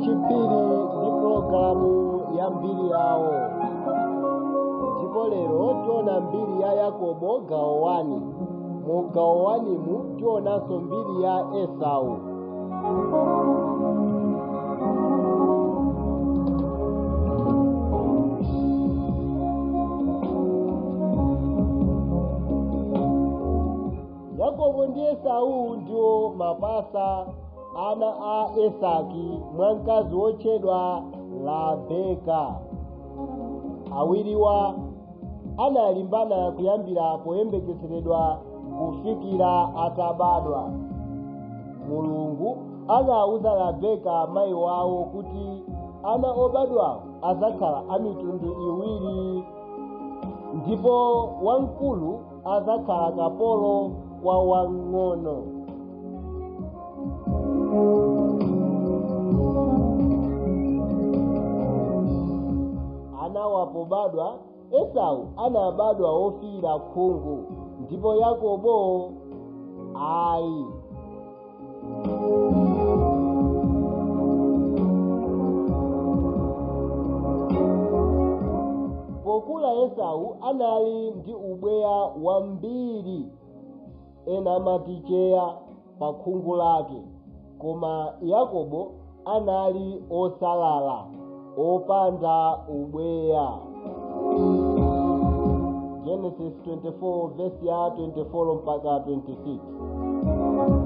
Phiri ndi pulogalamu ya mbiri yawo, ndipo lero tiona mbiri ya Yakobo gawo 1. Mu gawo 1 mu tionanso mbiri ya Esau. Yakobo ndi Esau ndiwo mapasa ana a Isaki mwa mkazi wotchedwa Labeka. Awiriwa analimbana kuyambira poyembekezeredwa kufikira atabadwa. Mulungu anawuza Labeka mayi wawo kuti ana obadwawo azakhala a mitundu iwiri, ndipo wamkulu azakhala kapolo kwa wamng'ono. Anawa pobadwa, Esau anabadwa wofiira khungu, ndipo Yakobo ayi. Pokula Esau anali ndi ubweya wambiri, ena amati cheya pa khungu lake, koma Yakobo anali osalala, opanda ubweya. Genesis 24 verse ya 24 mpaka 26.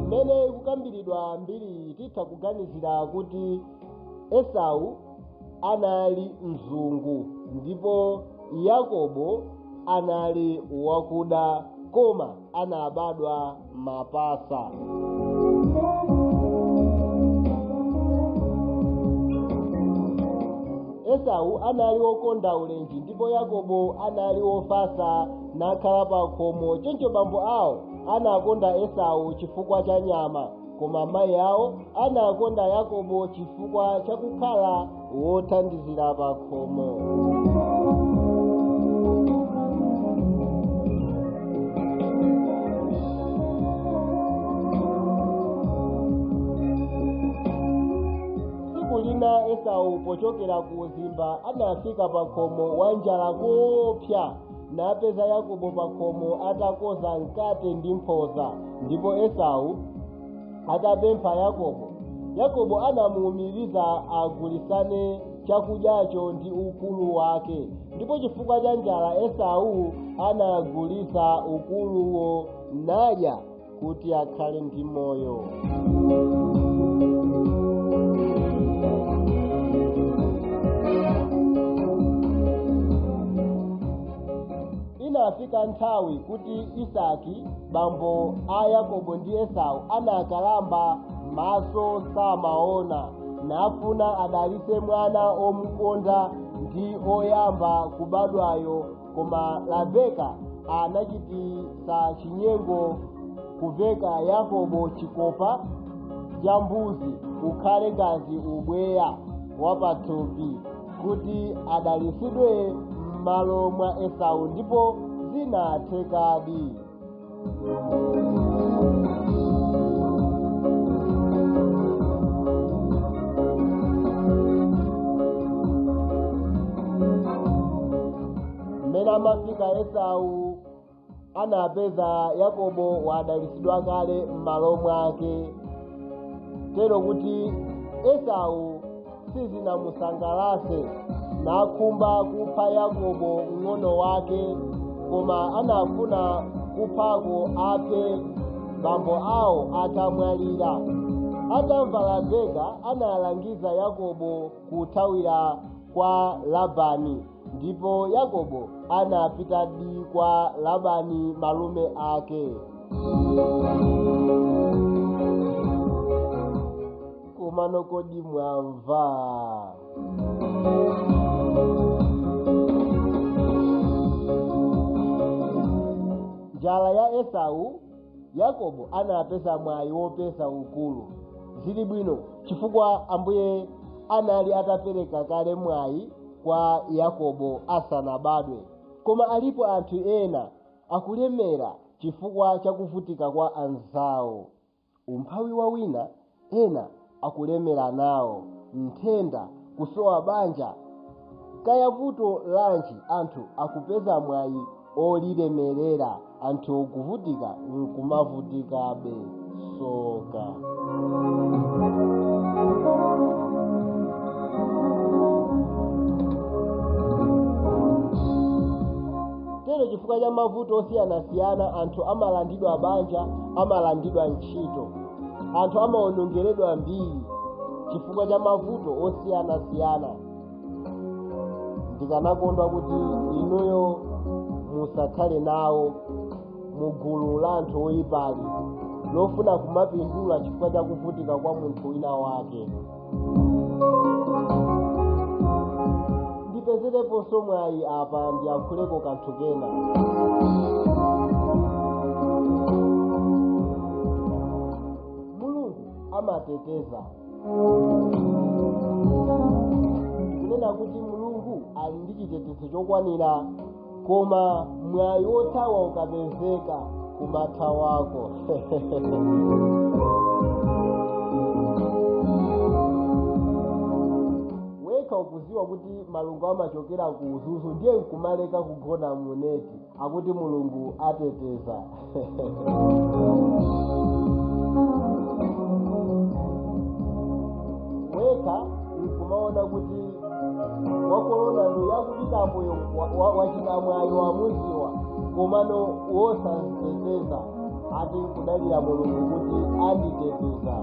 Mmene ikukambiridwa mbiri titha kuganizira kuti Esau anali mzungu ndipo Yakobo anali wakuda, koma anabadwa mapasa. Esau anali wokonda ulenji ndipo Yakobo anali wofasa nakhala pa khomo. Choncho bambo awo anakonda Esau chifukwa cha nyama, koma mayi awo anakonda Yakobo chifukwa cha kukhala wothandizira pa khomo. Tsiku lina Esau pochokera ku uzimba anafika pa khomo wanjala koopsa, napeza Yakobo pa khomo atakoza mkate ndi mphoza. Ndipo Esau atapempha Yakobo, Yakobo anamuwumiriza agulisane chakudyacho ndi ukulu wake. Ndipo chifukwa cha njala Esau anagulisa ukuluwo nadya kuti akhale ndi moyo. Inafika nthawi kuti Isaki bambo a Yakobo ndi Esau anakalamba maso samaona, nafuna adalise mwana omukonda ndi oyamba kubadwayo, koma Labeka anachitisa chinyengo kuveka Yakobo chikopa cha mbuzi ukhale ngati ubweya wapathupi kuti adalisidwe m'malo mwa Esau, ndipo zinathekadi. Mmene amafika Esau anapeza Yakobo wadalisidwa kale m'malo mwake, tero kuti Esau sizinamusangalase nakhumba kupha Yakobo mng'ono wake, koma anafuna kuphako aphe bambo awo atamwalira. Atamva Labeka analangiza Yakobo kuthawira kwa Labani, ndipo Yakobo anapitadi kwa Labani malume ake. Komano kodi mwamva? Njala ya Esau, Yakobo anapeza mwayi wopeza ukulu. Zili bwino chifukwa Ambuye anali atapereka kale mwayi kwa Yakobo asanabadwe. Koma alipo anthu ena akulemera chifukwa chakuvutika kwa anzawo. Umphawi wa wina ena akulemera nawo, nthenda, kusowa banja, kaya vuto lanji, anthu akupeza mwayi olilemerera, anthu okuvutika nkumavutikabe. Soka. Tero chifukwa cha mavuto osiyanasiyana, anthu amalandidwa banja, amalandidwa ntchito, anthu amaonongeredwa mbiri chifukwa cha mavuto osiyanasiyana. Ndikanakondwa kuti inuyo musakhale nawo mugulu la anthu oyipali lofuna kumapindula chifukwa cha kuvutika kwa munthu wina wake. Ndipezereponso mwayi apa ndiyankhuleko kanthu kena. Mulungu amateteza. Ndikunena kuti Mulungu ali ndi chitetezo chokwanira, koma mwayi wothawa ukapezeka kumatha wako. Wekha ukuziwa kuti malungo amachokera ku uzuzu, ndiye nkumaleka kugona muneti akuti Mulungu ateteza. Wekha nkumaona kuti wakorona ndo yakupitapo wachikamwayi wamuziwa, komano wosaziteteza ati nkudalira Mulungu kuti anditeteza.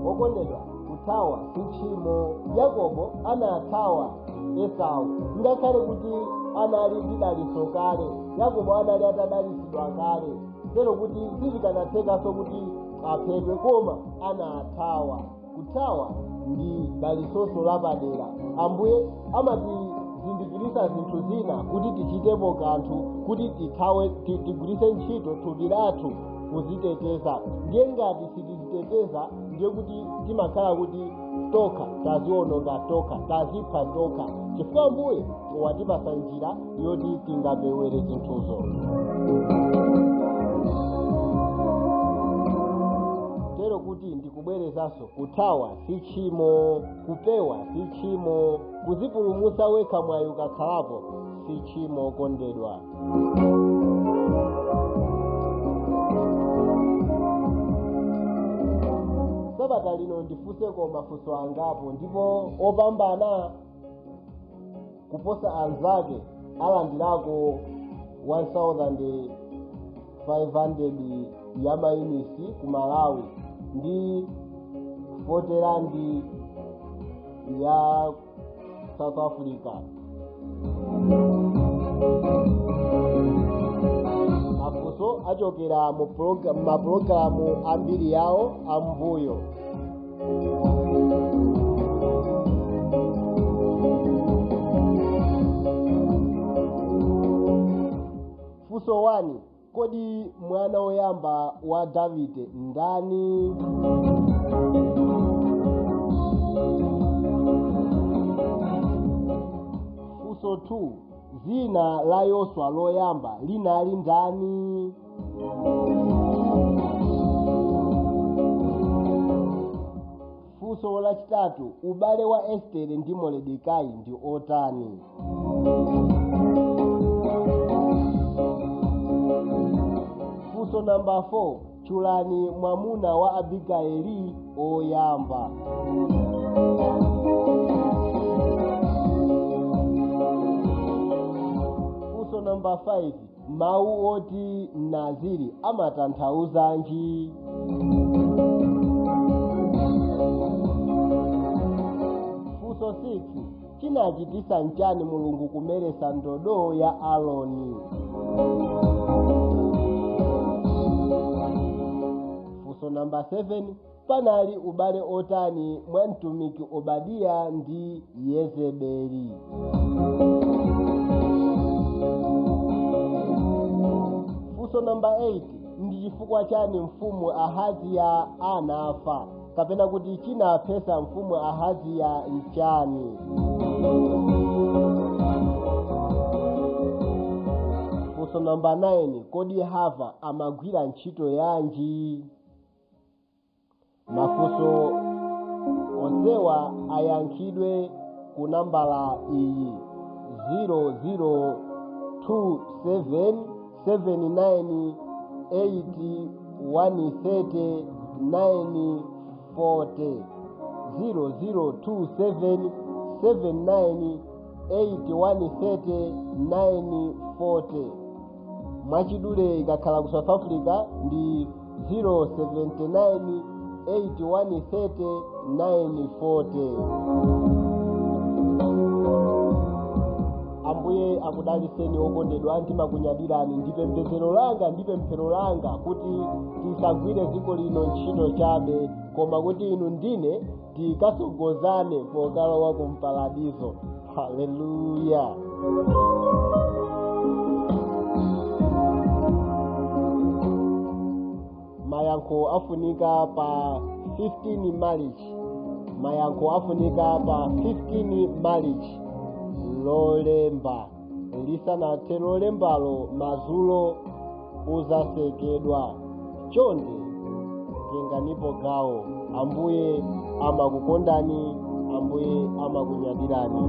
Okondedwa, kuthawa si tchimo. Yakobo anathawa Esau ngakhale kuti anali ndi dalitso kale. Yakobo anali atadalitsidwa kale, tero kuti sizikanathekanso kuti aphedwe, koma anathawa. Kuthawa ndi dalitsoso lapadera. Ambuye amatizindikirisa zinthu zina kuti tichitepo kanthu, kuti tithawe, tigwiritse ntchito thupi lathu kuziteteza. Ndiye ngati sitiziteteza, ndiye kuti timakhala kuti tokha taziononga tokha, tazipha tokha, chifukwa Ambuye watipasa njira yoti tingapewere zinthuzo. Tero kuti ndikubwerezanso, kuthawa si tchimo, kupewa si tchimo, kuzipulumutsa wekha mwayi ukakhalapo si tchimo, okondedwa. Sabata lino ndifunseko mafunso angapo, ndipo opambana kuposa anzake alandirako 1500 ya mayunisi ku Malawi ndi 40 randi ya South Africa. Mafunso achokera mu mapulogalamu ambiri yawo ambuyo. Funso 1: kodi mwana woyamba wa Davide ndani? Funso 2: zina la Yoswa loyamba linali ndani? Funso lachitatu: ubale wa Estere ndi Moredekai ndi otani? Funso namba 4: tchulani mwamuna wa Abigaili oyamba. Funso namba 5: mawu oti Naziri amatanthauzanji? Funso 6: chinachitisa nchani Mulungu kumeresa ndodo ya Aroni? Funso namba 7: panali ubale otani mwa mtumiki Obadiya ndi Yezebeli? Funso namba 8: ndi chifukwa chani mfumu Ahaziya anafa, kapena kuti chinaphesa mfumu Ahaziya nchani? Funso namba 9, kodi Hava amagwira ntchito yanji? Mafunso onsewa ayankhidwe ku nambala iyi: 0027 79 130 940, 0027 79 8130 940. Mwachidule, ikakhala ku South Africa ndi 079 8130 940. Ambuye akudaliseni, okondedwa. Ndimakunyadirani. Ndi pembedzero langa ndi pemphero langa kuti tisagwire dziko lino ntchito chabe, koma kuti inu ndine tikasogozane pokalowa ku mparadizo. Haleluya! Mayankho afunika pa 15 March. Mayankho afunika pa 15 March, Lolemba. Lisanathe Lolembalo madzulo uzasekedwa. Chonde tenganipo gawo. Ambuye amakukondani, Ambuye amakunyadirani.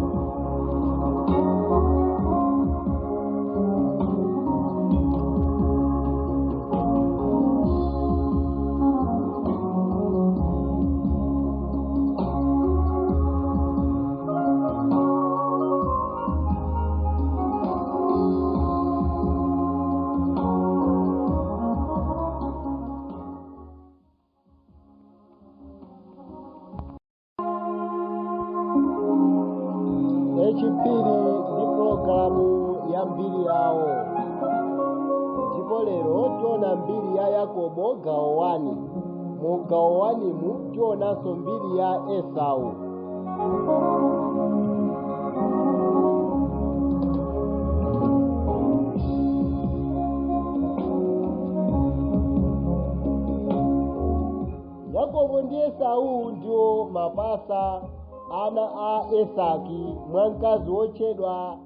Echipiri ndi pulogalamu ya mbiri yawo, ndipo lero tiona mbiri ya Yakobo gawo 1. Mu gawo 1 mu tionanso mbiri ya Esau. Yakobo ndi Esau ndiwo mapasa, ana a Isaki mwa mkazi wotchedwa